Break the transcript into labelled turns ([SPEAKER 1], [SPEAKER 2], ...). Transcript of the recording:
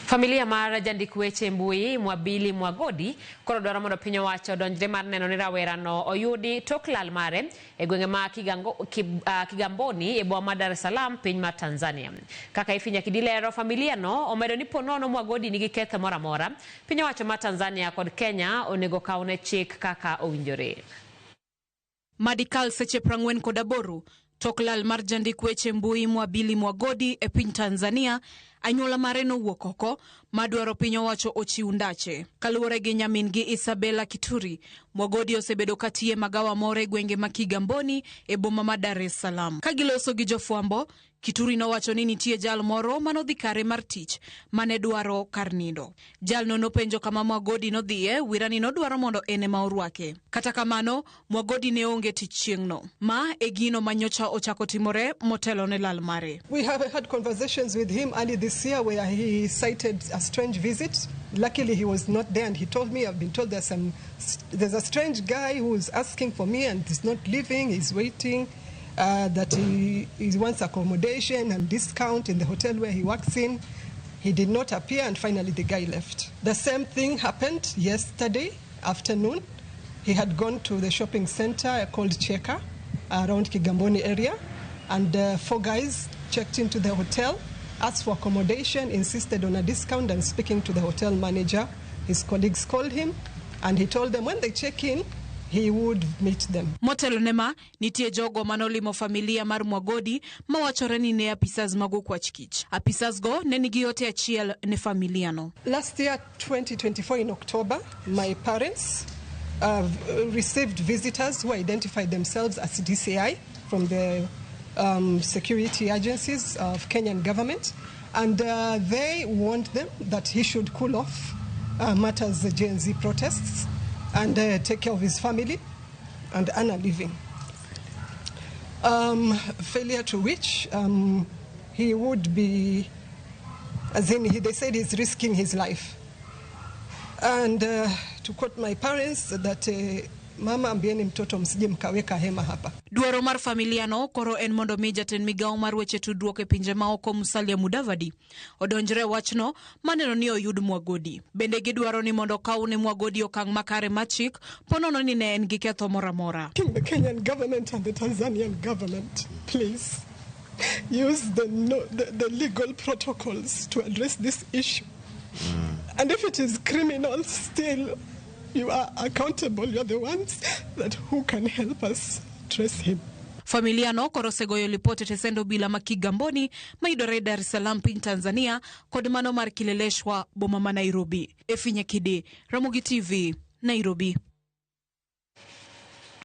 [SPEAKER 1] Familia mar jandik weche mbui Mwabili Mwagodi koro dwaro mondo piny owacho odonjre mar neno ni rawerano oyudi tok lal mare e gwenge ma Kigamboni e boma ma Dar es Salaam piny mar Tanzania. Kaka Ifinya Kidilero, familia no omedo ni ponono Mwagodi nigi ketho moro amora, piny owacho mar Tanzania kod Kenya onego kawne chik kaka owinjore.
[SPEAKER 2] Madikal seche 48 tok lal mar jandik weche mbui Mwabili Mwagodi e piny Tanzania, anyuola mare nowuok oko madwaro piny owacho ochiw ndache. Kaluwore gi nyamin-gi Isabella Kituri, Mwagodi osebedo katiye magawa moro e gwenge ma Kigamboni e boma ma Dar es Salaam. Ka giloso gi jofwambo, Kituri nowacho ni nitie jal moro manodhi kare mar tich mane dwaro kar nindo. Jalno nopenjo kama Mwagodi nodhiye, wirani nodwaro mondo en ema orwake. Kata kamano, Mwagodi ne onge tich chieng'no. Ma e gino ma nyocha ochako timore motelo ne lal mare.
[SPEAKER 3] We have had conversations with him early this year where he cited a strange visit. Luckily, he was not there, and he told me, I've been told there's a strange guy who's asking for me and he's not leaving, he's waiting, that he wants accommodation and discount in the hotel where he works in. He did not appear, and finally the guy left. The same thing happened yesterday afternoon. He had gone to the shopping center called Cheka around Kigamboni area, and four guys checked into the hotel, asked for accommodation, insisted on a discount, and speaking to the hotel manager, his colleagues called him, and he told them when they check in, he would meet them.
[SPEAKER 2] Motelo ne ma, nitie jogo manolimo familia mar Mwagodi mawachore ni ne apisas mag okwach kich. Apisas go ne nigi ote achiel ne familia no.
[SPEAKER 3] Last year, 2024 in October, my parents received visitors who identified themselves as DCI from the security agencies of Kenyan government, and they warned them that he should cool off matters the Gen Z protests and take care of his family and earn a living. Failure to which he would be, as in they said he's risking his life. And to quote my parents that mama ambieni mtoto msije mkaweka hema hapa.
[SPEAKER 2] Dwaro mar familia no koro en mondo mi jatend migawo mar weche tudruok e pinje maoko Musalia Mudavadi odonjre wachno maneno ni oyud Mwagodi. Bende gidwaro ni mondo okaw ne Mwagodi okang' makare mar chik ponono ni ne en gi ketho moro amora.
[SPEAKER 3] The Kenyan government and the Tanzanian government, please use the, no, the legal protocols to address this issue. And if it is criminal, still you are accountable. You are the ones that who can help us trace him.
[SPEAKER 2] Familia no koro osegoyo lipot e tesend obila ma Kigamboni mayudore Dar es Salaam piny Tanzania kod mano mar Kileleshwa boma ma Nairobi. Efinya Kidi, Ramogi TV, Nairobi.